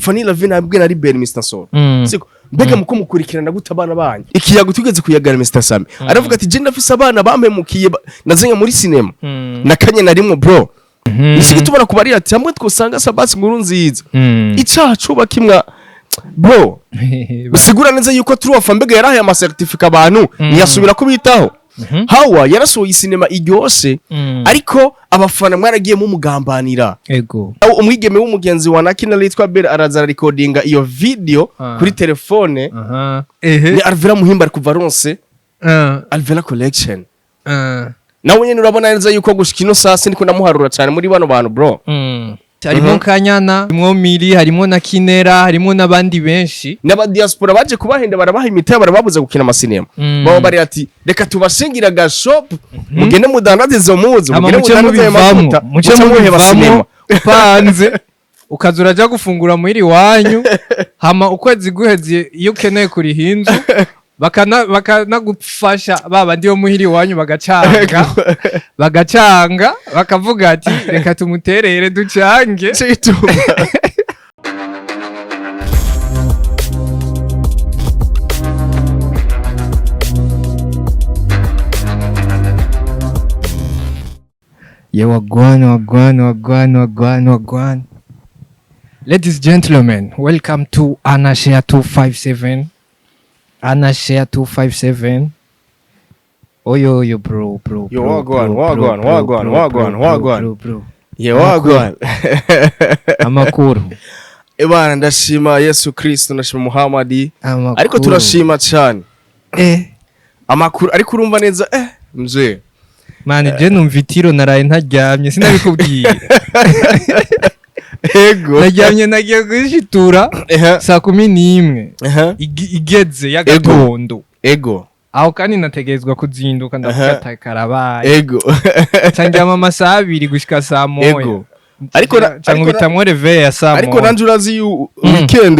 Fanny Lavine abwe na Ruben Mr Solo, siko? Mbega muko mukurikirana gute abana banyu? Ikiyago tugeze kuyagana, Mr Sami aravuga ati: "Je ndafise abana bampemukiye, nazanye muri cinema nakanye na rimwe, bro." Nisi tubona kubarira ati hamwe twosanga Sabasi nkuru nziza, icaha cuba kimwa, bro. Bisigura neza yuko Truwafa mbega yarahaye ama certificat abantu, ntiyasubira kubitaho. Hawa yarasohoye sinema iryoshe, ariko abafana mwaragiye mumugambanira. Aho umwigeme w'umugenzi wa Nakina yitwa Bella araza ararekodinga iyo video kuri telefone. Aha, ehe. Ni Alvera Muhimba ari kuva Ronse, Alvera Collection. Nawe nyene urabona neza yuko gushika ino sasi niko ndamuharura cyane muri bano bantu, bro. Harimo Kanyana, harimo Miri, harimo na Kinera, harimo n'abandi benshi. N'aba diaspora baje kubahenda, barabaha imitahe, barababuza gukina amasinema. Baba bari ati: "Reka tubashingira agashop, mugende mudandaze izo muzu, Hama mugende muce mudandaze ayo mubivamwo, mavuta, muce muce muheba mubivamwo sinema." Upanze ukaza uraja gufungura muhira iwanyu, hama ukwezi guheze iyo ukeneye kuriha inzu bakanagufasha, ba bandi bo muhira iwanyu bagacanga bakavuga ati: "Reka tumuterere ducange." Nico gituma. Ye wagwan, wagwan, wagwan, wagwan, wagwan. Ladies, gentlemen, welcome to Anna Share 257. Anna Share 257. Oyo oyo, bro, bro. Yo, bro, wagwan, bro, wagwan, bro, bro, wagwan, bro, wagwan, bro, wagwan. bro, bro. Ye wagwan. Amakuru? Ebana, ndashima Yesu Kristo, ndashima Muhammadi. Amakuru. Ariko turashima cyane. Amakuru, ariko urumva neza, mzee. Man, je numva itiro, naraye ntaryamye, sinabikubwiye. Ego. Naryamye, nagiye kwishitura saa 11 igeze y'agatondo. Aho kandi nategerezwa kuzinduka, ndavuga ati karabaye. Ncandyama amasaha 2 gushika saa 1. Ariko Nca nkubitamwo réveil ya saa Ariko 1. nanje urazi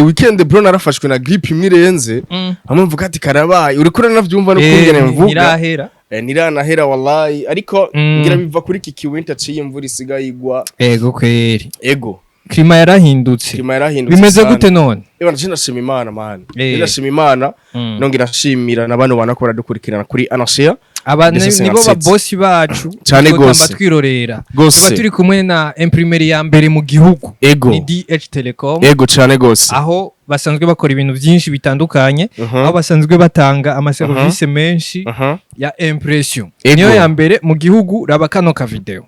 weekend, bro, narafashwe na grippe imwe irenze. Hamwe mvuga ati karabaye, uriko uranavyumva no kungene mvuga. Ntirahera. Ntiranahera wallahi, ariko ngira biva kuri iki kiwinter ciye, imvura isigaye igwa. Ego kweri. Ego. Climat yarahindutse. Climat yarahindutse Bimeze sana. gute none? Eba, nje ndashima Imana, man. Ndashima Imana. Nongera nshimira na bano bana ko baradukurikirana kuri Anashare. Aba Ndetse nibo sinasetse. babosi bacu. Cane Twotamba gose. twirorera. Gose. Tuba turi kumwe na imprimerie ya mbere mu gihugu. Ego. Ni DH Telecom. Ego cane gose. Aho basanzwe bakora ibintu byinshi bitandukanye, aho basanzwe batanga amaserivisi menshi ya impression. Ego. Niyo ya mbere mu gihugu. Raba kano ka video.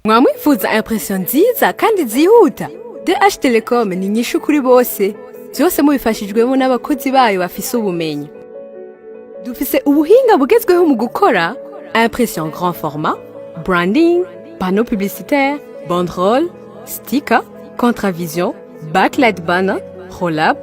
Mwamwifuza impression nziza kandi zihuta? DH Telecom ni inyishu kuri bose, byose mubifashijwemo n'abakozi bayo bafise ubumenyi. Dufise ubuhinga bugezweho mu gukora impression grand format, branding, panneau publicitaire, banderole, sticker, contravision, backlight banner, roll-up,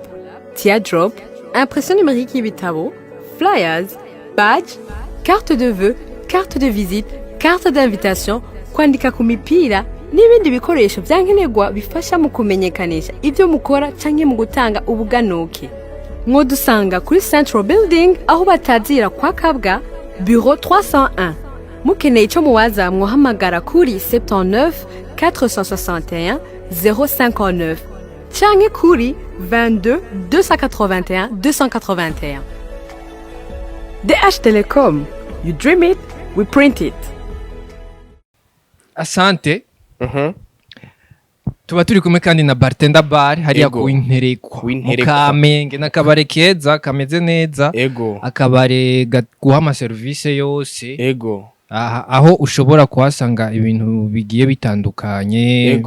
teardrop, impression numérique y'ibitabo, flyers, badge, carte de vœux, carte de visite, carte d'invitation, kwandika ku mipira n'ibindi bikoresho byankenerwa bifasha mu kumenyekanisha ibyo mukora canke mu gutanga ubuganuke. Mwodusanga kuri Central Building, aho batazira kwa Kabwa, bureau 301. Mukeneye ico muwaza, mwohamagara kuri 79 461 059 canke kuri 22 281 281. DH Telecom, you dream it, we print it. Asante. Tuba turi kumwe kandi na Bartender Bar hariya Ego. ku Interekwa, mu Ku Interekwa. Kamenge, n'akabare keza kameze neza. Akabare gaguha amaserivisi yose. Aha, aho ushobora kuhasanga ibintu bigiye bitandukanye,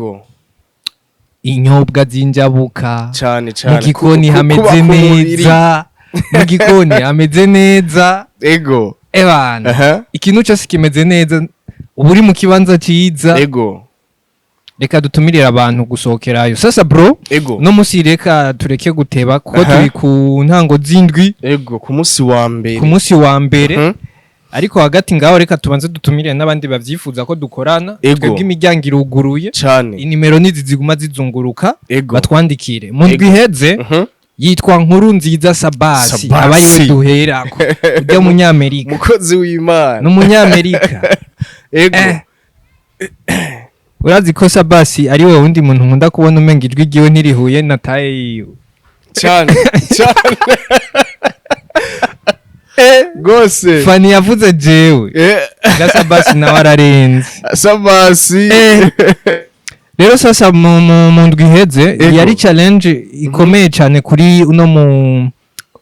inyobwa z'injabuka. Cane cane. Mu gikoni hameze Kubaka umubiri. neza, mu gikoni hameze neza. Ebana, ikintu cyose kimeze neza, uba uri mu kibanza cyiza. Reka dutumirire abantu gusohokerayo sasa, bro. No musi reka tureke guteba kuko turi ku ntango z'indwi. Ego, ku munsi wa mbere. Ku munsi wa mbere. Ariko hagati ngaho reka tubanze dutumire n'abandi bavyifuza ko dukorana. Twebwe imiryango iruguruye. Inimero nizi ziguma zizunguruka. Batwandikire mu ndwi iheze. Yitwa Nkuru Nziza Sabasi. Sabasi. Aba ariwe duherako, ujya Munyamerika. Mukozi w'Imana. N'umunyamerika. Ego. Urazi ko Sabasi ari we wundi muntu nkunda kubona umenga ijwi ryiwe ntirihuye na taille yiwe. Cyane cyane gose. Fani yavuze jewe ga Sabasi nawe ararenze. Sabasi. Rero sasa mu ndwi iheze yari challenge ikomeye cyane kuri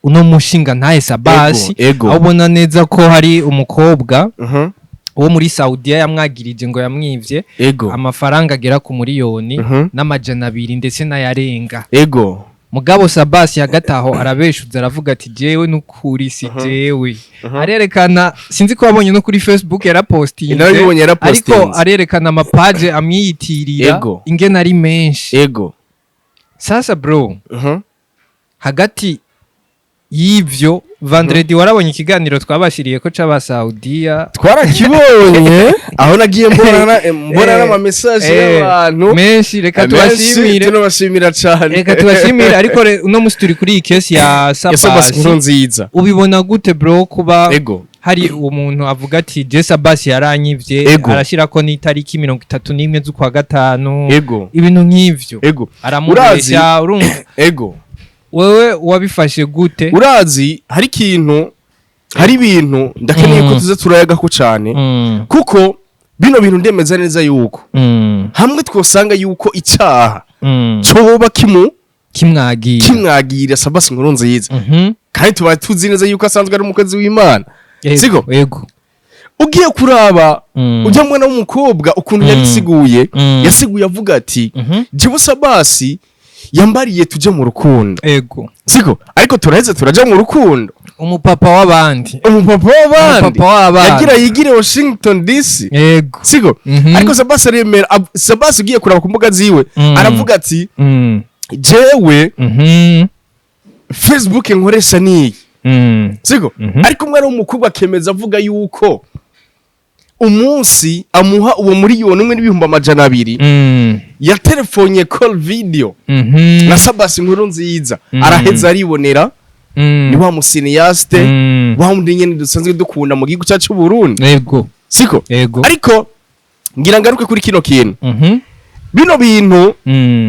uno mushinga ntaye Sabasi, Ego, ego. aho ubona neza ko hari umukobwa wo muri Saudiya yamwagirije ngo yamwivye amafaranga agera ku 1,2 miliyoni ndetse n'ayarenga. Mugabo Sabasi hagati aho arabeshuza, aravuga ati: "Jewe n'ukuri si jewe." Arerekana, sinzi ko wabonye no kuri Facebook yarapostinze. Narabibonye, yarapostinze. Ariko arerekana amapaje amwiyitirira ingene ari menshi. Sasa bro, hagati y'ivyo, vendredi warabonye ikiganiro twabashiriye ko c'Abasaudiya? Twarakibonye, aho nagiye mbona n'ama message y'abantu menshi. Reka menshi. tubashimire. Tunabashimira cyane. Reka tubashimire, ariko uno musi turi kuri iyi case ya ya Sabasi Sabasi. Nkuru Nziza. Ubibona gute bro, kuba hari umuntu avuga ati: "Je Sabasi yaranyivye"? Arashyirako n'itariki 31 z'ukwa gatanu, ibintu nk'ivyo. Aramubeshya, urumva? Wewe wabifashe gute? Urazi hari ikintu, hari ibintu ndakeneye ko tuza turayagako cyane, kuko bino bintu ndemeza neza yuko hamwe twosanga yuko icyaha coba kimu kimwagira kimwagira Sabasi Nkuru Nziza, kandi tuba tuzi neza yuko asanzwe ari umukozi w'Imana. Siko? Yego. Ugiye kuraba ujya mwana w'umukobwa ukuntu yabisiguye, yasiguye avuga ati: "Jewe Sabasi yambariye tujye mu rukundo." Siko? Ariko turaheze turaja mu rukundo. Umupapa w'abandi. Umupapa w'abandi. Umupapa w'abandi. Yagira yigire Washington DC. Siko? Ariko Sabasi aremera. Sabasi ugiye kuraba ku mbuga ziwe, aravuga ati: "Jewe Facebook nkoresha niyi." Siko? Ariko umwana w'umukobwa akemeza avuga yuko umunsi amuha uwo 1,2 miliyoni yaterefonye call video na Sabasi Nkuru Nziza, araheza aribonera ni wa mu cinéaste, wa wundi nyene dusanzwe dukunda mu gihugu cyacu cy'u Burundi. Siko? Yego. Ariko ngira ngaruke kuri kino kintu, bino bintu,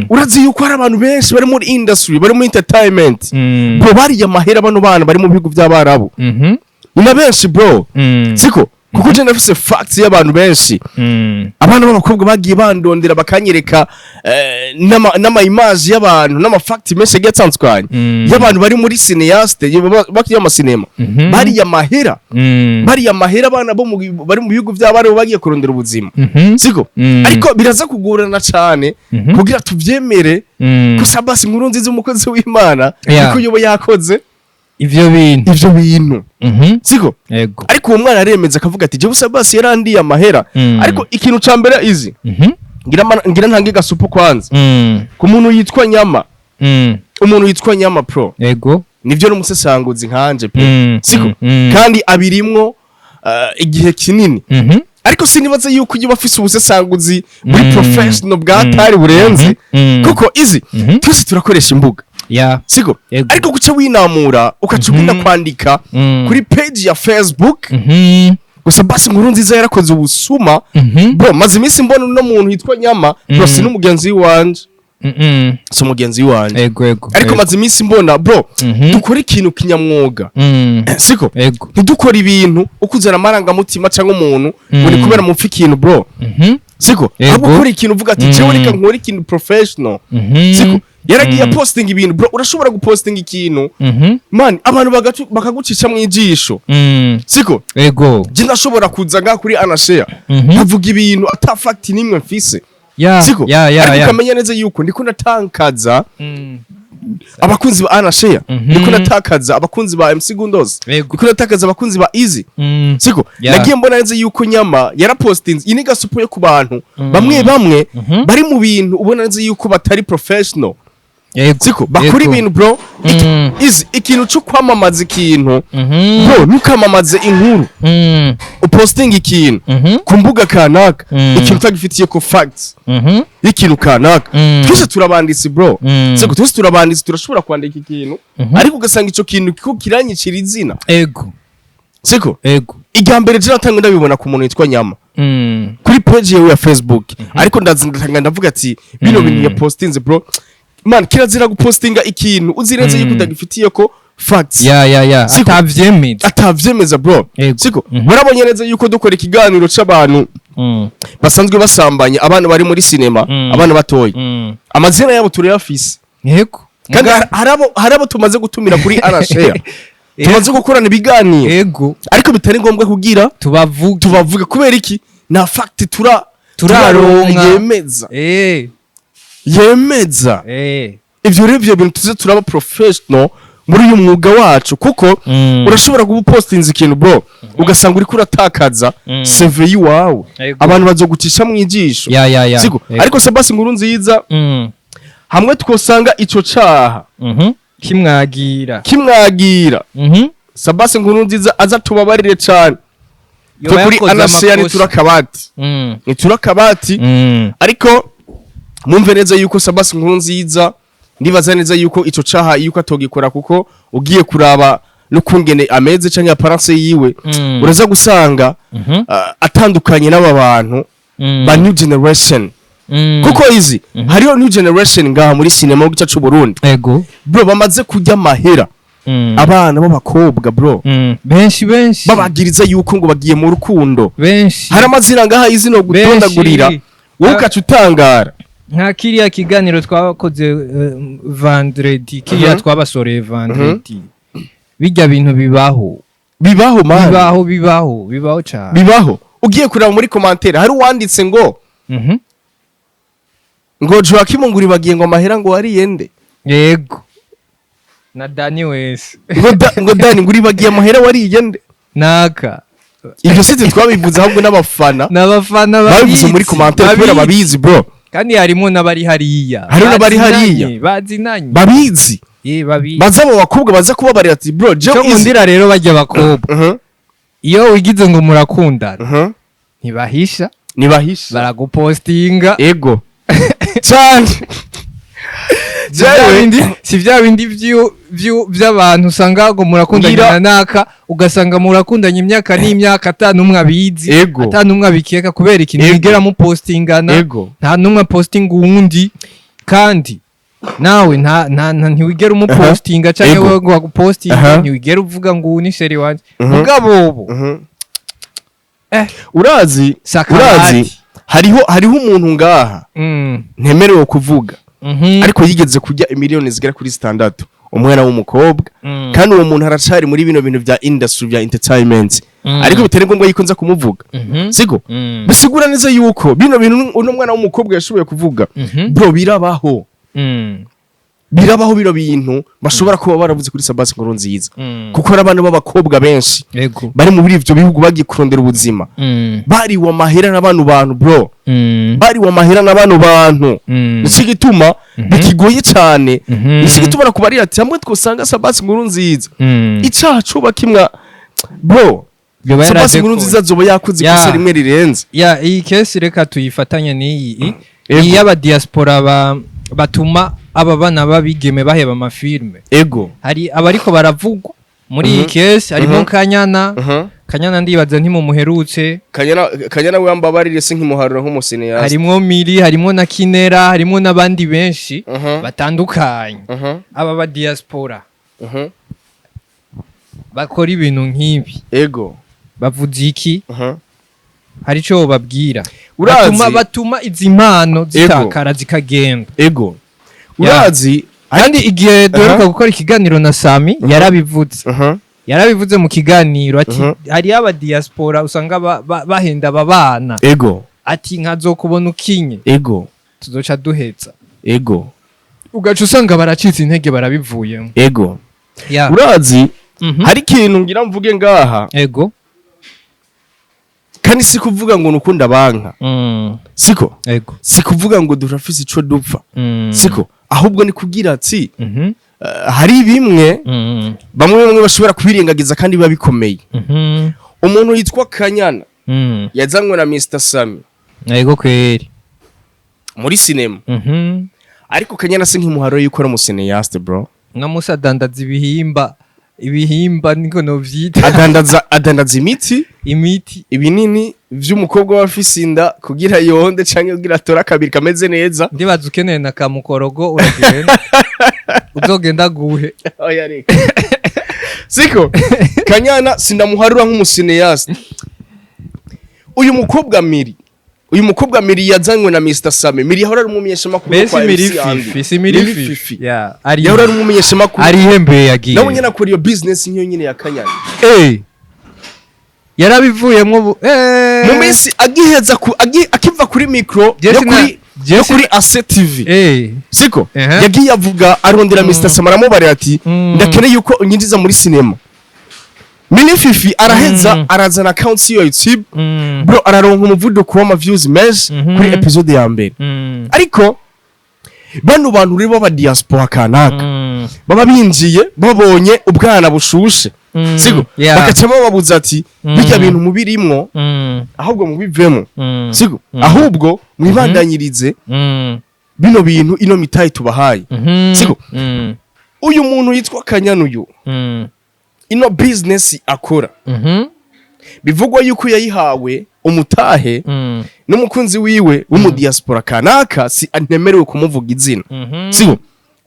urazi yuko hari abantu benshi bari muri industry, bari muri entertainment, bro, bariye amahera. Bano bana bari mu bihugu by'Abarabu ni na benshi bro. Siko? Kuko je ndafise facts y'abantu benshi, abana b'abakobwa bagiye bandondera bakanyereka n'ama image y'abantu n'ama facts menshi agiye atandukanye y'abantu bari muri cinéaste, bakiri amasinema, bariye amahera, bariye amahera, abana bo bari mu bihugu by'Abarabu bagiye kurondera ubuzima. Siko? Ariko biraza kugorana cyane kugira tuvyemere ko Sabasi Nkuru Nziza, umukozi w'Imana, niko yoba yakoze ivyo bintu. Ivyo bintu. Siko? Yego. Ariko uwo mwana aremeza akavuga ati: "Jewe Sabasi yarandiye amahera." Ariko ikintu ca mbere izi, ngira ntange gasupu kwanza ku muntu yitwa Nyama. Umuntu yitwa Nyama Pro, nivyo, n'umusesanguzi nkanje pe. Siko? Kandi abirimwo igihe kinini. Ariko sinibaza yuko iyo bafise ubusesanguzi muri professional bwa tari burenze, kuko izi twese turakoresha imbuga. Siko? Yego. Ariko guca winamura ukaca ugenda kwandika kuri page ya Facebook gusa basi Nkuru Nziza yarakoze ubusuma, bro, maze iminsi mbona uno muntu yitwa Nyama bro, si n'umugenzi wanje, si umugenzi wanje. Yego yego. Ariko maze iminsi mbona bro, dukora ikintu kinyamwuga. Siko? Yego. Ntidukora ibintu ukuzana amarangamutima cyangwa umuntu ngo ni kubera mupfa ikintu bro. Siko? Yego. Ahubwo ukora ikintu uvuga ati: "Jewe reka nkore ikintu professional." Siko? Yaragiye apostinga ibintu bro, urashobora gupostinga ikintu, man, abantu bakagucisha mu ijisho. Siko? Yego. Je ndashobora kuza ngaha kuri Anashare nkavuga ibintu ata fact nimwe mfise. Siko? Ya. Ariko Ya. ukamenya neza yuko ndiko natakaza abakunzi ba Anashare, ndiko natakaza abakunzi ba MC Gundos, ndiko natakaza abakunzi ba Easy. Siko? Nagiye mbona neza yuko Nyama yarapostinze iyi ni gasupu yo ku bantu bamwe bamwe bari mu bintu ubona neza yuko batari professional. Siko? Bakora ibintu bro. Ikintu cyo kwamamaza ikintu, bro, ntukamamaze inkuru, upostinga ikintu ku mbuga kanaka, ikintu utagifitiye ko facts y'ikintu kanaka. Twese turabanditsi bro. Siko? Twese turabanditsi, turashobora kwandika ikintu, ariko ugasanga ico kintu kiko kiranyicira izina. Siko? Yego. Irya mbere je natanga ndabibona ku muntu yitwa Nyama. Kuri page yewe ya Facebook, ariko ndazindatanga ndavuga ati bino bintu ya postinze, bro, man, kirazira gupostinga ikintu uzirenze yuko utagifitiye ko facts. Ya. Siko. Atavyemeza. Atavyemeza, bro. Yego. Siko? Murabonye neza yuko dukora ikiganiro c'abantu basanzwe basambanya abana bari muri sinema, abana batoya, amazina yabo turayafise. Kandi hari abo tumaze gutumira kuri Anashare, tumaze gukorana ibiganiro, ariko bitari ngombwa kugira tubavuge. Tubavuge kubera iki? Na fact tura Turaronka. yemeza. Yemeza. Ivyo rero, ivyo bintu tuze turaba professional muri uyu mwuga wacu, kuko urashobora kuba upostinze ikintu, bro, ugasanga uriko uratakaza CV yiwawe. Abantu bazogucisha mu ijisho. Ya. Siko? Ariko Sabasi Nkurunziza, hamwe twosanga ico caha Kimwagira. kimwagira, Sabasi Nkurunziza aza tubabarire cane. Yoba Twe kuri yakoze Anasheya amakosa. niturakabati, niturakabati. Ariko mwumve neza yuko Sabasi Nkurunziza, ndibaza neza yuko ico caha yuko atogikora, kuko ugiye kuraba n'ukungene ameze canke apparence yiwe, uraza gusanga atandukanye n'aba bantu ba new generation, kuko izi hariho new generation ngaha muri cinema mu gice c'u Burundi, bro, bamaze kurya amahera abana b'abakobwa, bro. Benshi benshi. Babagiriza yuko ngo bagiye mu rukundo. Benshi. Hari amazina ngaha izino gutondagurira, wowe ugaca utangara. Nka kiriya kiganiro twakoze vendredi, kiriya twabasoreye vendredi, bijya bintu bibaho. Bibaho, man. Bibaho, bibaho, bibaho cyane. Bibaho. Ugiye kureba muri commentaire, hari uwanditse ngo ngo Joachim ngo uribagiye ngo amahera ngo wariye nde? Yego, na Dani wese. Ngo Dani ngo uribagiye amahera wariye nde? Naka. Ibyo si twe twabivuze, ahubwo n'abafana n'abafana babivuze muri commentaire kubera babizi, bro. Kandi harimo n'abari hariya. Harimo n'abari hariya. Bazinanye, bazinanye. Babizi. Babizi. Baza abo bakobwa baza kubabarira ati bro, jewe Icyo nkundira rero bajya bakobwa, iyo wigize ngo murakundana, ntibahisha. Nibahisha. Baragupostinga. Ego cyane. Si bya si bya bindi by'abantu usanga ngo murakundanye na naka, ugasanga murakundanye imyaka n'imyaka ata n'umwe abizi, ata n'umwe abikeka, kubera ikintu mwigera mupostingana, nta n'umwe apostinga uwundi, kandi nawe nta nta nta ntiwigera umupostinga cyangwa wowe ngo bagupostinge, ntiwigera uvuga ngo uwu ni chéri wanje. Mugabo ubu Urazi, Sakamati. urazi hariho umuntu ngaha ntemerewe kuvuga, ariko yigeze kurya imiliyoni zigera kuri 6, umwana w'umukobwa, kandi uwo muntu aracari muri bino bintu bya industry bya entertainment, ariko bitari ngombwa yuko nza kumuvuga. Siko? Bisigura neza yuko bino bintu uno mwana w'umukobwa yashoboye kuvuga, bro, birabaho. Birabaho bino bintu bashobora kuba baravuze kuri Sabasi Nkurunziza, kuko hari abana b'abakobwa benshi bari muri ivyo bihugu bagiye kurondera ubuzima, bariwe amahera n'abantu bantu, bro. Bariwe amahera n'abantu bantu. Nico gituma bikigoye cyane. Nico gituma nakubarira ati hamwe twosanga Sabasi Nkurunziza icaha coba kimwa, bro, Yoba Sabasi yaraje Nkurunziza azoba yakoze ikosa rimwe rirenze. Ya, iyi case reka tuyifatanye n'iyi, iyi y'abadiaspora batuma aba bana b'abigeme baheba amafilme. Hari abariko baravugwa muri iyi case, harimo Kanyana. Kanyana ndibaza ntimumuherutse. Kanyana, Kanyana we ambabarire, sinkimuharura nk'umucinéaste. Harimwo Miri, harimwo na Kinera, harimwo n'abandi benshi batandukanye. Aba ba diaspora bakora ibintu nk'ibi, bavuze iki? Hari ico babwira? Urazi Batuma izi mpano zitakara zikagenda. Urazi Kandi igihe duheruka gukora ikiganiro na Sami, yarabivuze, yarabivuze mu kiganiro ati hariyo aba diaspora usanga bahenda aba bana, ati nkazokubona ukinye, tuzoca duhetsa. Ugaca usanga baracitse intege, barabivuyemo. Urazi hari ikintu ngira mvuge ngaha, kandi si kuvuga ngo nukunda banka, siko? Si kuvuga ngo durafise ico dupfa, siko? Ahubwo ni kugira ati hari bimwe bamwe bamwe bashobora kwirengagiza kandi biba bikomeye. Umuntu yitwa Kanyana yazanywe na Mr Sami Ego kweri. muri sinema, ariko Kanyana si nk'imuharo yuko ari umucinéaste, bro. No musa adandaza ibihimba. Ibihimba niko novyita. Adandaza imiti. Imiti. Ibinini vy'umukobwa we afise inda kugira yonde canke kugira atore akabiri kameze neza. Ndibaza ukeneye na kamukorogo, uragenda uzogenda guhe. Oya, reka, siko Kanyana sindamuharura nk'umu cinéaste. Uyu mukobwa Miri yazanywe na Mr Sami. Miri yahora ari umumenyeshamakuru Mbese kwa Miri MC Andy. Fifi si Miri Miri Fifi? Fifi. Yeah, ari Yahora ari umumenyeshamakuru. Ari ihembeye yagiye. Nawe nyene akora iyo business nk'iyo nyene ya Kanyana. Yarabivuyemwo bu. Mu minsi agiheza akiva kuri micro yo Jesse kuri yo Jesse kuri Ase TV, siko? Yagiye avuga arondera Mr Sam, aramubarira ati: "Ndakeneye yuko unyinjiza muri cinema." Mini Fifi araheza arazana account yo YouTube, bro, araronka umuvuduko w'ama views menshi kuri episode ya mbere. Ariko bano bantu rero b'aba diaspora kanaka baba binjiye babonye ubwana bushushe, siko? Bakaca bababuza ati: "Bijya bintu mubirimwo, ahubwo mubivemo, siko? Ahubwo mwibandanyirize bino bintu, ino mitayi tubahaye, siko?" Uyu muntu yitwa Kanyanuyu, ino business akora, bivugwa yuko yayihawe umutahe n'umukunzi wiwe w'umudiaspora kanaka, si ntemerewe kumuvuga izina, siko?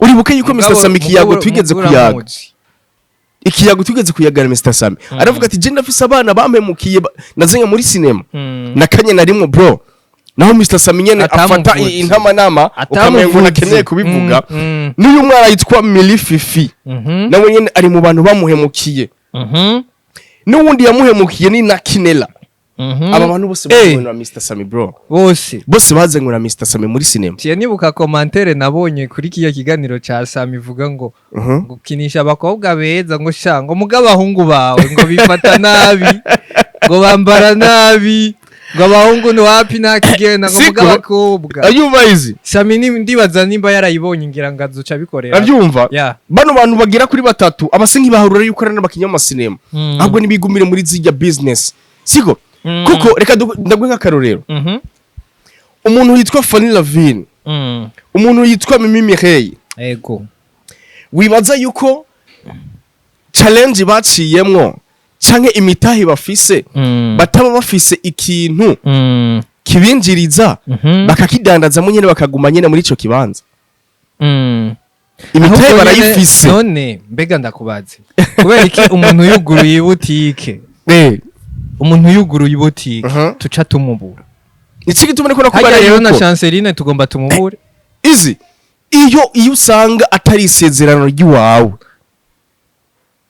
Uribuke yuko Mr Sami ikiyago twigeze kuyaga, uramuzi. ikiyago twigeze kuyagana, Mr Sami aravuga ati: "Je ndafise abana bampemukiye, nazanye muri cinema." Na kanya na rimwe, bro, naho Mr Sami nyene afata Atamuvuze. intamanama ukamengo Atamuvuze. nakeneye kubivuga. N'uyu mwana yitwa Mili Fifi, nawe nyene ari mu bantu bamuhemukiye. N'uwundi yamuhemukiye ni Nakinela. Aba bantu bose bazanywe na Mr Sami, bro. Bose. Bose bazanywe na Mr Sami muri cinema. Ciye nibuka commentaire nabonye kuri kiya kiganiro ca Sami ivuga ngo gukinisha abakobwa beza, ngo sha, ngo muga abahungu bawe ngo bifata nabi, ngo bambara nabi, ngo abahungu ni wapi, ntakigenda, ngo muga Siko? abakobwa. Ayumva izi. Sami ndibaza nimba yarayibonye, ngira ngo azoca abikorera. Abyumva. Bano bantu bagera kuri batatu abase ntibaharura yuko ari n'abakinnyi b'amasinema, ahubwo nibigumire muri zijya business, siko? Kuko reka ndaguhe nk'akarorero. Umuntu yitwa Fanny Lavine, umuntu yitwa Mimi Mireille, wibaza yuko challenge baciyemwo canke imitahe bafise, bataba bafise ikintu kibinjiriza, bakakidandazamo nyene, bakaguma nyene muri ico kibanza? Imitahe Ahubwo nyene, barayifise. None mbega ndakubaze, kubera iki umuntu yuguruye ibutike, umuntu yuguruye ibutike, tuca tumubura? Iki gituma niko nakubara Hajya rero na yuko Chanceline tugomba tumubure. Izi iyo usanga atari isezerano ry'iwawe,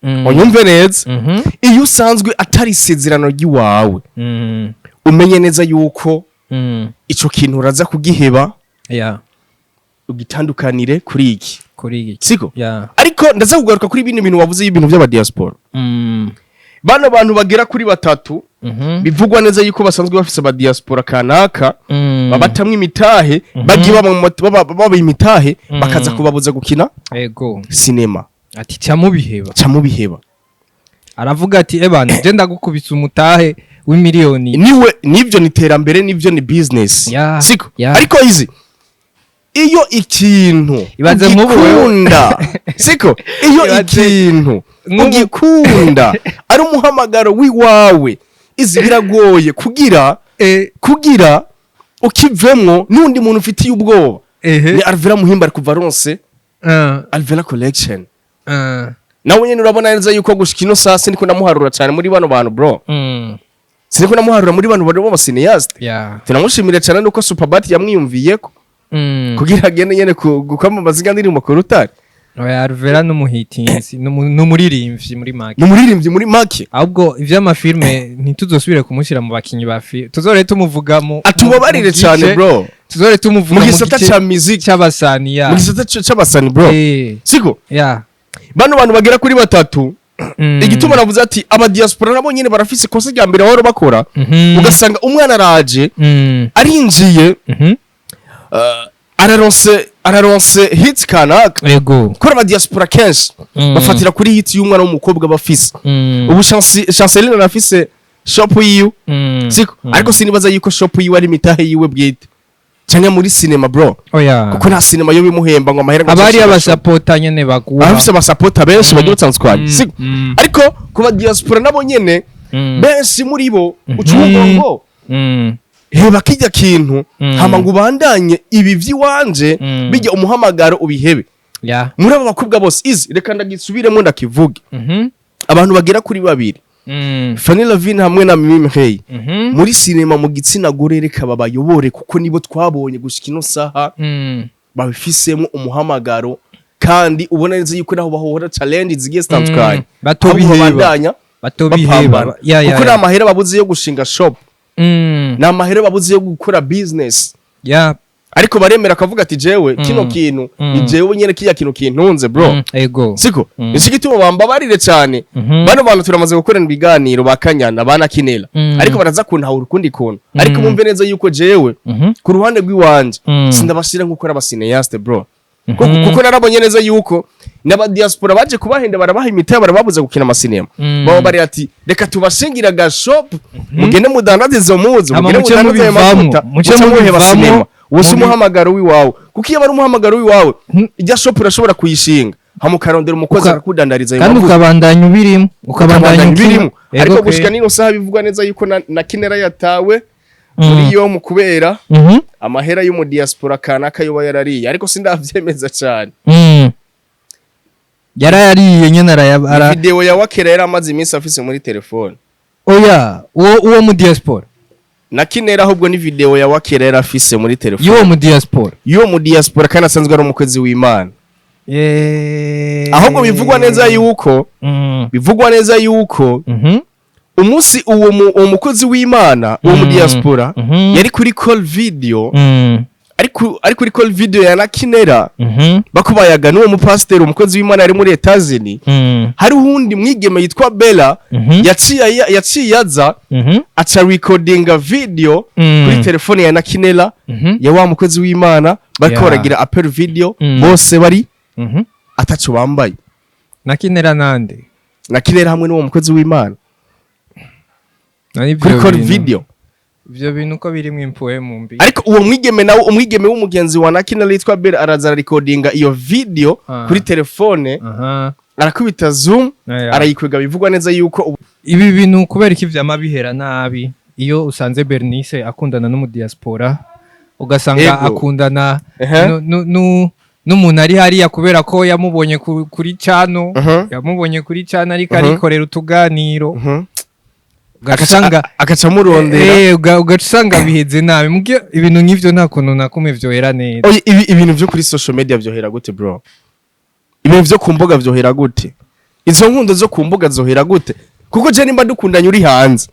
unyumve neza, iyo usanzwe atari isezerano ry'iwawe, umenye neza yuko ico kintu uraza kugiheba, ugitandukanire kuri iki, Kuri iki. Siko? Yeah. Ariko ndaza kugaruka kuri bino bintu wavuze y'ibintu by'abadiaspora. Bano bantu bagera kuri batatu bivugwa neza yuko basanzwe bafise abadiaspora kanaka, babatamwe imitahe, bagiye baba mu baba imitahe, bakaza kubabuza gukina sinema. Ati ca mubiheba. Ca mubiheba. Aravuga ati: "Ebana, je ndagukubise umutahe w'imiliyoni." Niwe nivyo ni iterambere, nivyo ni business, siko? Ariko izi iyo ikintu Ibaze nk'ubu wewe. ugikunda, siko? Iyo ikintu ugikunda, ari umuhamagaro w'iwawe, izi biragoye kugira kugira ukivemwo n'undi muntu ufitiye ubwoba. Ni Alvera Muhimba kuva ronse Alvera Collection. Nawe nyene urabona neza yuko gushika ino saa siniko ndamuharura cyane muri bano bantu, bro. Siniko ndamuharura muri bano bantu b'aba cinéaste. Tunamushimira cyane nuko Superbat yamwiyumviyeko kugira agende nyene gukwamamaza inga ndirimbo ku rutare. Oya, Alvera n'umuhitinzi, n'umuririmbyi muri make. Ni umuririmbyi muri make. Ahubwo ivy'amafilme ntituzosubire kumushyira mu bakinyi ba filme, tuzore tumuvuga mu Atubabarire mu cyane, bro. Tuzore tumuvuga mu gisata gice ca music, c'abasani, ya. Mu gisata c'abasani, bro, siko? Bano bantu bagera kuri batatu, igituma navuze ati abadiaspora nabo nyene barafise ikosa rya mbere bahora bakora, ugasanga umwana araje, arinjiye, araronse hit kanaka. Kora abadiaspora kenshi bafatira kuri hit y'umwana w'umukobwa bafise. Ubu Chanceline arafise shop yiwe, siko? Ariko sinibaza yuko shop yiwe ari imitahe yiwe bwite. Cyangwa muri sinema, bro. Oya. Kuko nta sinema yo bimuhemba ngo amahera ngo Abari azoshira. abasapota nyene baguha. Abafise abasapota benshi bagiye batandukanye. Siko? Mm. Ariko ku ba diaspora nabo nyene, benshi muri bo ucumva ngo heba kijya kintu, hama ngo ubandanye ibi vy'iwanje, bijya umuhamagaro ubihebe. Muri abo bakobwa bose izi, reka ndagisubiremo ndakivuge, abantu bagera kuri babiri, Fanny Lavine hamwe na Mimi Hey, muri sinema mu gitsina gore, reka babayobore, kuko nibo twabonye gushika ino saha babifisemo umuhamagaro, kandi ubona neza yuko naho bahora challenge zigiye zitandukanye, Batobiheba. ahubwo babandanya Batobiheba. bapambana, kuko ni amahera babuze yo gushinga shop, ni amahera babuze yo gukora business, ariko baremera akavuga ati: "Jewe kino kintu ni jewe nyene, kiya kintu kintunze, bro." Ego. Siko? Mm. Nico gituma bambabarire cyane. Bano bantu turamaze gukorana ibiganiro, ba Kanyana, ba Nakinela, ariko baraza kuntahura ukundi kuntu, ariko bumve neza yuko jewe ku ruhande rw'iwanje sindabashira nk'uko ari aba cinéaste, bro. Kuko narabonye neza yuko n'aba diaspora baje kubahenda, barabaha imitahe, barababuza gukina amasinema. Baba bari ati: "Reka tubashingira agashop, mugende mudandaze izo muzu, Hama mugende muce mudandaze ayo mubivamwo, mavuta, muce muce muheba mubivamwo, sinema." Uwo si umuhamagaro w'iwawe, kuko iyo ari umuhamagaro w'iwawe, ijya shop urashobora kuyishinga, hama ukarondera umukozi akakudandariza ayo kandi mavuta. Ukabandanya ubirimo, ukabandanya ukabandanya ukina. ibirimo. Ego Ariko kwe. gushika nino saha bivugwa neza yuko na Kinera yatawe muri yo mu kubera amahera yo mu diaspora kanaka yoba yarariye, ariko sindavyemeza cyane. Yarayariye nyene Video ya Wakera yari amaze iminsi afise muri telefone. Oya, uwo mu diaspora. Na Kinera ahubwo ni video ya Wakera yari afise muri telefone y'uwo mu diaspora. Y'uwo mu diaspora, kandi asanzwe ari umukozi w'Imana. Ahubwo bivugwa neza yuko bivugwa neza yuko umunsi uwo mukozi w'Imana, uwo mu diaspora, yari kuri call video, ari kuri call video ya Nakinera, bakubayaga n'uwo mupasiteri, umukozi w'Imana yari muri Etazini, hari uwundi mwigeme yitwa Bella yaciye aza, aca recordinga video kuri telefone ya Nakinela, ya wa mukozi w'Imana, bariko baragira appel video, bose bari ataco bambaye. Nakinera nande? Nakinera hamwe n'uwo mukozi w'Imana Nani kuri ivyo call bintu? video. Ivyo bintu uko birimwo impuwe mu mbi. Ariko uwo mwigeme nawe, umwigeme w'umugenzi wa Nakinela yitwa Bella, araza ararecordinga iyo video kuri telefone, arakubita zoom, arayikwega. Bivugwa neza yuko Ibi bintu kubera iki vyama bihera nabi? Iyo usanze Bernice akundana n'umudiaspora, ugasanga akundana n'umuntu ari hariya kubera ko yamubonye kuri cano, yamubonye kuri cano ariko arikorera utuganiro, ugasanga agaca amurondera. Ugaca usanga biheze nabi. Mugihe ibintu nk'ivyo nta kuntu na kumwe vyohera neza. Oye, ibintu vyo kuri social media vyohera gute, bro? Ibintu vyo ku mbuga vyohera gute? Izo nkundo zo ku mbuga zohera gute? Kuko je nimba dukundanye uri hanze,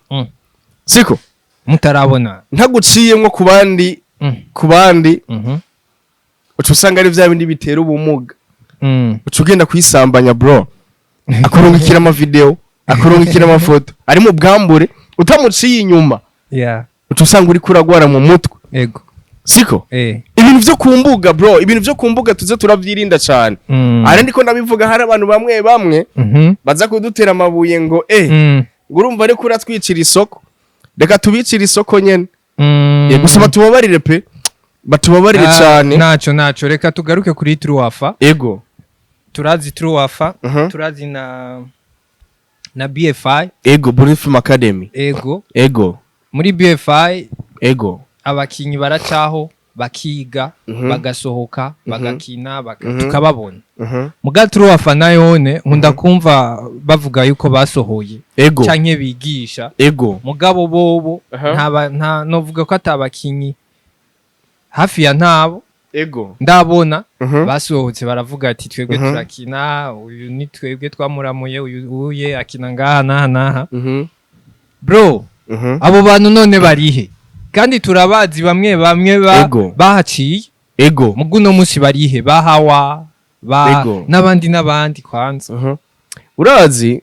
siko? Mutarabona. Ntaguciyemwo ku bandi, ku bandi, uca usanga ari vya bindi bitera ubumuga, uca ugenda kuyisambanya, bro. Akurungikira amavideo, akurungikira amafoto ari mu bwambure, utamuciye inyuma, uca usanga uriko uragwara mu mutwe. Siko? Ibintu vyo ku mbuga, bro, ibintu vyo ku mbuga tuze turavyirinda cane. Ara ndiko ndabivuga, hari abantu bamwe bamwe baza kudutera amabuye ngo ngo urumva ariko uratwicira isoko. Reka tubicire isoko nyene. Gusa batubabarire pe, batubabarire cane. Naco reka tugaruke kuri Truwafa. Turazi Truwafa, turazi na BFI. Ego, Burundi Film Academy. Ego. Muri BFI abakinyi baracaho, bakiga, bagasohoka, bagakina, tukababona. Muga Truwafa nayone nkunda kumva bavuga yuko basohoye canke bigisha, mugabo bobo nta novuga ko atabakinyi hafi ya ntabo ndabona basohotse baravuga ati: "Twebwe turakina, uyu ni twebwe twamuramuye, uyu uye akina ngaha n'aha n'aha." Bro, abo bantu none barihe? Kandi turabazi bamwe bamwe bahaciye. Mugu uno munsi barihe? Bahawa ba n'abandi n'abandi kwanza. Urazi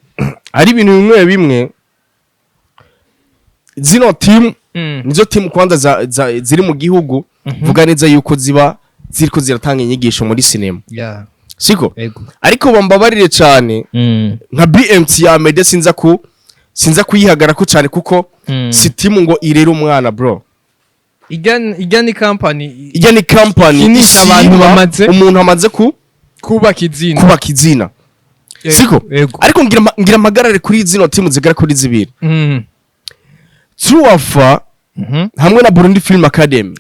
hari ibintu bimwe bimwe, zino team nizo team kwanza ziri mu gihugu, vuga neza yuko ziba ziriko ziratanga inyigisho muri sinema, siko? Ego. Ariko bambabarire cyane, nka BMT ya Mede sinza kuyihagarako cyane, kuko si team ngo irere umwana, bro. Ijya ni company. Ijya ni company Ikinisha abantu ishima bamaze umuntu amaze ku kubaka izina. Kubaka izina. Yego, Siko? Yego. Ariko ngira mpagarare kuri zino timu zigera kuri zibiri, Truafa hamwe na Burundi Film Academy.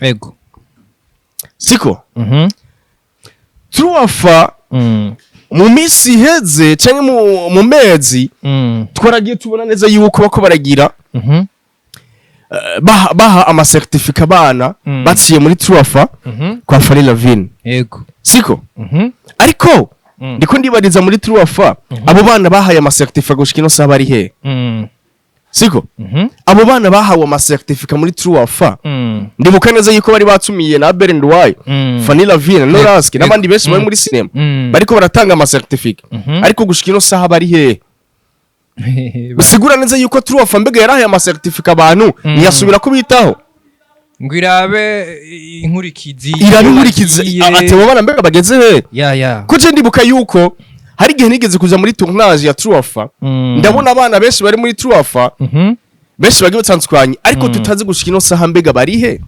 Siko? Truafa mu minsi iheze canke mu mezi twaragiye tubona neza yuko bako baragira baha ama certificat abana baciye muri Truafa kwa Fanny Lavine. Siko? Ariko ndiko ndibariza, muri Truafa abo bana bahaye ama certificat gushika ino saha bari he? Siko? Abo bana bahawe ama certificat muri Truafa, ndibuka neza yuko bari batumiye na Abel Nduwayo, Fanny Lavine, Noraski n'abandi benshi bari muri cinema, bariko baratanga ama certificat. Ariko gushika ino saha bari he? Bisigura neza yuko Truafa mbega yarahaye ama certificat abantu, ntiyasubira kubitaho. Ngo irabe inkurikizi. Irabe inkurikizi. Bagiye. Ati abo bana mbega bageze he? Ya. Ko je ndibuka yuko hari igihe nigeze kuja muri tournage ya Truafa, ndabona abana benshi bari muri Truafa, benshi bagiye batandukanye, ariko tutazi gushika ino saha mbega bari he.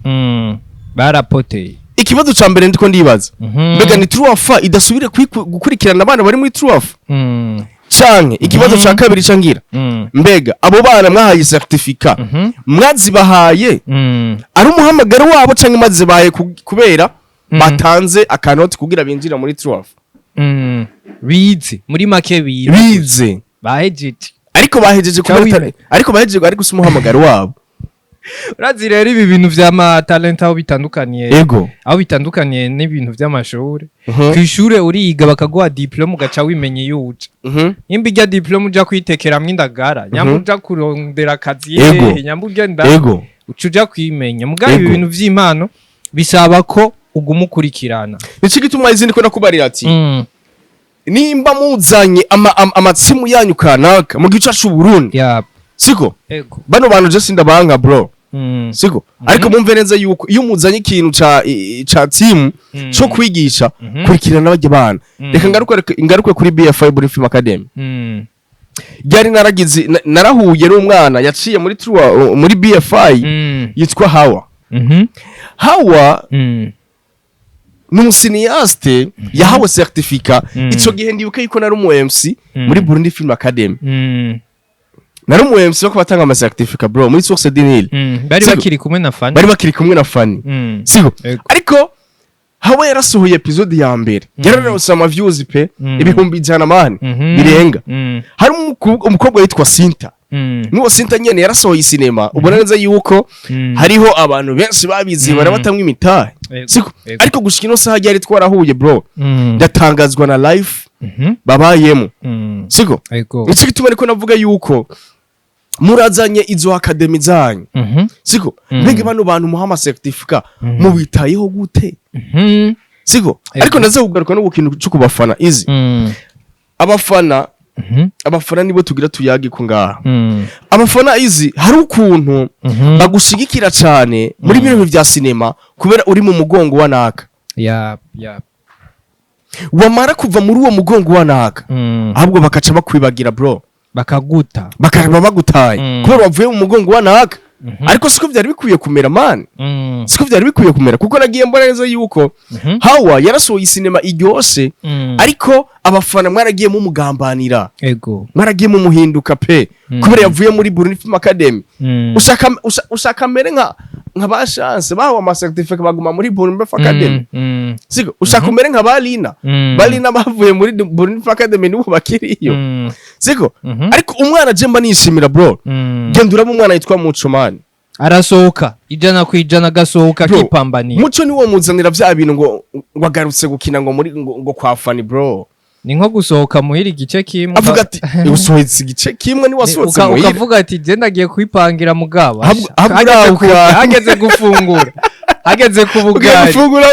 Barapoteye. Ikibazo ca mbere ndiko ndibaza, mbega ni Truafa idasubire gukurikirana abana bari muri Truafa, canke ikibazo ca kabiri cangira, mbega abo bana mwahaye certificat, mwazibahaye ari umuhamagaro wabo, canke mwazibahaye kubera batanze akanoti kugira binjira muri Truafa? Bize, muri make bize. Bize. Bahejeje. Ariko bahejeje Ca kubera wime. Ariko bahejeje, ariko si umuhamagaro wabo. Urazi rero ibi bintu vy'ama talent aho bitandukaniye, aho bitandukaniye n'ibintu vy'amashuri, kw'ishure uriga bakaguha diplôme, ugaca wimenya iyo uja. Nimba ijya diplôme uja kwitekeramwo indagara, nyamba uja kurondera akazi hehe, nyamba ugenda uca uja kwimenya. Mugabo ibi bintu vy'impano bisaba ko uguma ukurikirana. Nico gituma izindi ko nakubarira ati nimba muzanye amatsimu yanyu kanaka mu gice c'u Burundi, siko? Ego. Bano bantu je sindabanka, bro. Siko? Ariko mumve neza yuko iyo muzanye ikintu ca team co kwigisha, kurikirana bajya bana. Reka ngaruke kuri BFI, Burundi Film Academy. Ryari naragize narahuye n'umwana yaciye muri Trua, muri BFI, yitwa Hawa. Hawa ni umu cinéaste yahawe certificat. Ico gihe ndibuka yuko nari umu MC muri Burundi Film Academy. Nari umu MC wo kubatanga ama certificat, bro, muri Source du Nil. Bari Siko? bakiri kumwe na Fanny. Bari bakiri kumwe na Fanny. Siko? Ego. Ariko Hawa yarasohoye episode ya mbere, yararose ama views pe, 100,000, man, birenga. Hari umukobwa yitwa Sinta. N'uwo Sinta nyene yarasohoye sinema, ubona neza yuko hariho abantu benshi babizi, barabatamwe imitahe. Siko? Ego. Ariko gushika ino saha ryari twarahuye, bro, ndatangazwa na life babayemo. Siko? Ego. Nico gituma ariko navuga yuko murazanye izo academy zanyu, siko? Mbega bano bantu muha ama certificat mubitayeho gute? Siko? Ego. Ariko ndaza kugaruka no ku kintu cyo kubafana izi. Abafana, abafana nibo tugira tuyage ko ngaha. Abafana izi, hari ukuntu bagushigikira cyane muri bino bintu vya sinema kubera uri mu mugongo wa naka. Ya. Wamara kuva muri uwo mugongo wa naka, ahubwo bakaca bakwibagira, bro. Bakaguta. Bakaraba bagutaye kubera wavuye mu mugongo wa naka. Ariko siko byari bikwiye kumera, man. Siko byari bikwiye kumera, kuko nagiye mbona neza yuko Hawa yarasohoye isinema iryoshe, ariko abafana mwaragiye mumugambanira, mwaragiye mumuhinduka pe, kubera yavuye muri Burundi Film Academy. Ushaka mbere nka ba Chance bahawe ama certificate baguma muri Burundi Film Academy. Siko? Ushaka umere nka ba Lina. Ba Lina bavuye muri Burundi Film Academy nibo bakiriyo. Siko? Ariko umwana je mba nishimira, bro. Genda uraba umwana yitwa Muco, man. Arasohoka 100% agasohoka Bro, akipambaniye. Muco niwo muzanira vya bintu ngo agarutse gukina ngo muri ngo kwa Fanny, bro. Ni nko gusohoka muhira igice kimwe. Avuga ati usohotse igice kimwe, ni wasohotse muhira. Ukavuga ati je ndagiye kwipangira mugabo. Ahubwo Hageze urahuka. hageze gufungura, hageze ku Ugiye bugari, gufungura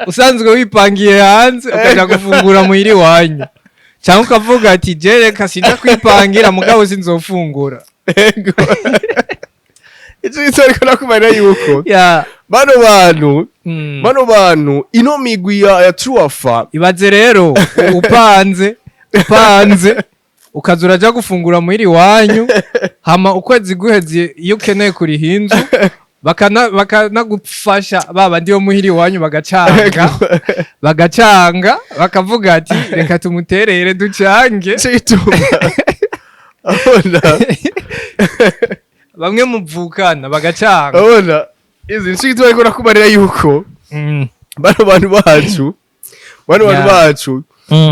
usanzwe wipangiye hanze ukaja gufungura muhira iwanyu, cyangwa ukavuga ati je reka sinja kwipangira mugabo sinzofungura. Ego. Ico gituma ariko nakumarira yuko bano bantu, bano bantu, ino migwi ya Truafa. Ibaze rero upanze Ukaza uraja gufungura muhira iwanyu, hama ukwezi guheze iyo ukeneye kuriha inzu bakanagufasha, ba bandi bo muhira iwanyu bagacanga bakavuga ati: "Reka tumuterere ducange." Nico gituma abona Bamwe muvukana bagacanga. Abona izi, nico gituma ariko nakubarira yuko bano bantu bacu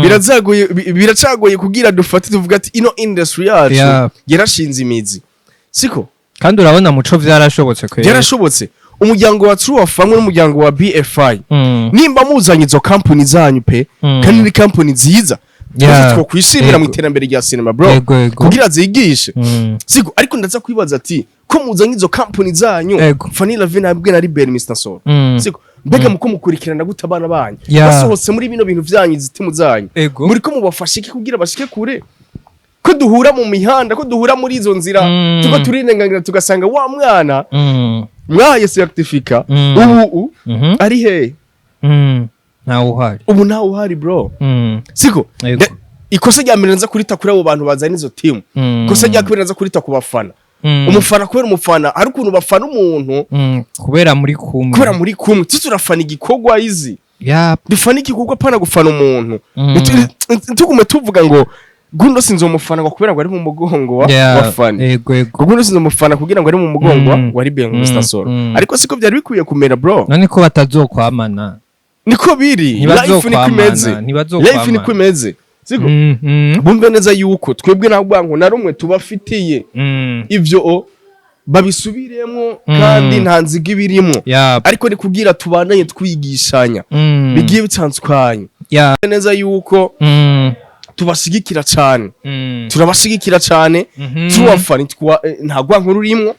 birazagoye, biracagoye kugira dufate tuvuga ati ino industry yacu yarashinze imizi, siko? Kandi urabona muco vyarashobotse kweri. Byarashobotse. Umuryango wa True Family n'umuryango wa BFI, nimba muzanye izo company zanyu pe, kandi ni company nziza, twese twokwishimira mu iterambere rya cinema, bro, Yego, yego. kugira zigishe, siko? Ariko ndaza kwibaza ati ko muzanye izo company zanyu, Fanny Lavine nabwe na Libert Mr Solo, siko? Mbega muko mukurikirana gute abana banyu basohotse muri bino bintu vyanyu, izi timu zanyu? Muri ko mubafasha iki kugira bashike kure? Ko duhura mu mihanda, ko duhura muri izo nzira, tuko turinengangira, tugasanga wa mwana mwahaye certificat ubu ari he? Ntawe uhari. Ubu ntawe uhari, bro, siko? Yego. Ikosa rya mbere nza kurita kuri abo bantu bazana izo timu. Ikosa rya kabiri nza kurita ku bafana. Umufana, kubera umufana hari ukuntu bafana umuntu Kubera muri kumwe. Kubera muri kumwe. Tu turafana igikorwa izi, dufana igikorwa, pana gufana umuntu. Tugume tuvuga ngo guno sinzomufana ngo kubera ngo ari mu mugongo wa wa Fani, yego yego ngo guno sinzomufana kugira ngo ari mu mugongo wa wa Ruben Mr Solo. Ariko siko byari bikwiye kumera, bro. None ko batazokwamana? Niko biri, life niko imeze. Ntibazokwamana. Life niko imeze, siko? Mm. Bumve neza yuko twebwe nta rwango na rumwe tubafitiye. Ivyo o babisubiremo, kandi nta nziga ibirimo, ariko ni kugira tubandanye twigishanya bigiye bitandukanye neza yuko tubashigikira cyane, turabashigikira cyane. Tubafana nta rwango rurimwo.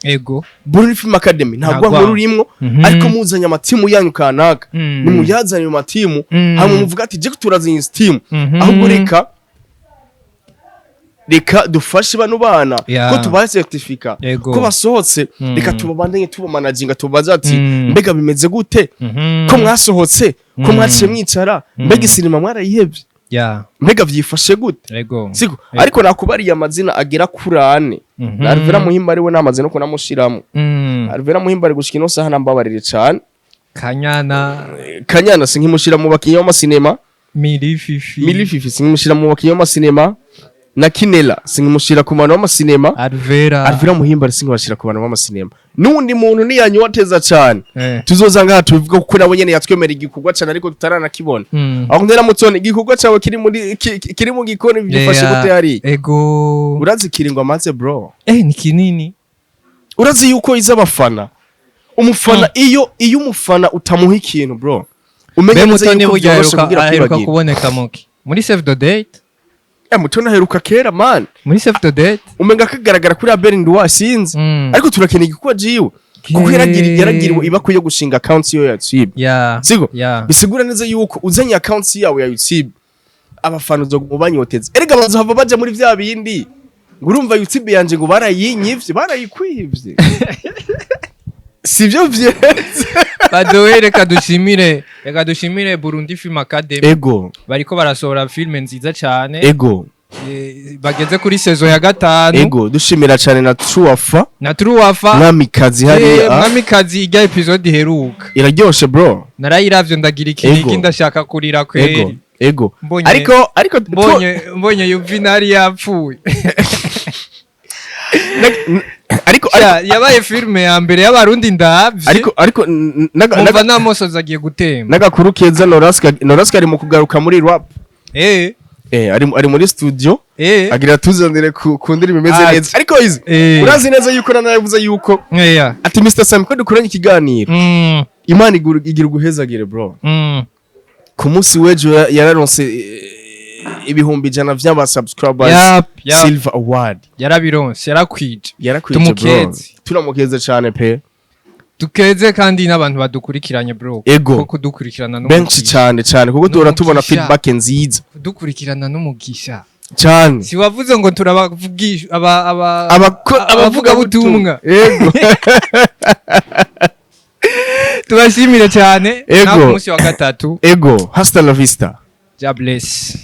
Burundi Film Academy nta Nta rwango rwango. rurimwo. Ariko muzanye amatimu yanyu kanaka, nimuyazane mu matimu, hamwe muvuga ati je turazanye izi timu, ahubwo reka dufashe bano bana ko tubahe certificat, ko basohotse, reka tubabandanye tubamanaginga, tubabaze ati: "Mbega bimeze gute ko mwasohotse, ko mwaciye mwicara? Mbega isinema mwarayihevye? Mbega vyifashe gute?" Siko? Ariko nakubariye amazina agera kuri ane. Na Alvera Muhimba ariwe namaze no kunamushiramo. Alvera Muhimba ari gushika ino saha, nambabarire cane. Kanyana. Kanyana sinkimushira mu bakinyi b'amasinema. Miri Fifi. Mili Fifi sinkimushira mu bakinyi b'amasinema, na Kinela sinkimushira ku bantu b'amasinema. Alvera. Alvera Muhimba sinkibashira ku bantu b'amasinema. N'undi muntu niyanyoteza cane, tuzoza ngaha tubivuga, kuko nawe nyene yatwemerera igikorwa cane ariko tutaranakibona. Aho ndera mutone igikorwa cawe kiri muri kiri mu gikoni byifashe gute hariya? Urazi kiringo amaze, bro? Ni kinini. Urazi yuko iza abafana, umufana, iyo umufana utamuha ikintu, bro, umenye Be neza Mutoni yuko burya byoroshe aheruka kugira aheruka kwibagira. kuboneka muki muri Save the Date. Mutoni aheruka kera, man. Muri Save the Date. Umenga kagaragara kuri Abel Nduwa, sinzi. Ariko turakeneye igikorwa jiwe, kuko yaragiriwe ibakwiye gushinga account yo ya YouTube, siko? Bisigura neza yuko uzanye account yawe ya YouTube, abafana uzoguma banyoteza. Erega bazohava baja muri vya bindi ngo urumva YouTube yanje ngo barayinyivye, barayikwivye, sivyo vyeze. By the way, reka dushimire Burundi Film Academy. Bariko barasohora filme nziza cyane. Bageze kuri saison ya gatanu. Ego, dushimira cyane na Truafa. Na Truafa. Mwamikazi hariya. Mwamikazi, ijya episode iheruka iraryoshe, bro. Narayiravye ndagira ikinigi, ndashaka kurira kweri. Ariko Mbonye Yuvinari yapfuye. Ariko Sha, yabaye filme ya mbere y'Abarundi ndavye ariko mumva n'amosozi agiye gutemba. N'agakuru keza, Noraska ari mu kugaruka muri rap. Ari muri studio, agira tuzanire ku ndirimbo imeze neza. Ariko izi urazi neza yuko nanavuze yuko ati Mr Sam ko dukoranye ikiganiro, Imana igira uguhezagire, bro. Ku munsi w'ejo yararonse 100,000 vy'aba subscribers. Yap. Silver Award. Yarabironse, yarakwije. Yarakwije, bro. Tumukeze. Turamukeze cyane pe. Dukeze kandi n'abantu badukurikiranye, bro. Ego. Ko kudukurikirana Benshi n'umugisha. cyane cyane, kuko duhora tubona N'umugisha. feedback nziza. Kudukurikirana n'umugisha. Cyane. Si wavuze ngo turabavugisha aba Abavugabutumwa. Ego. Tubashimire cyane. Ego. Naho ku munsi wa gatatu. Ego, hasta la vista. God bless.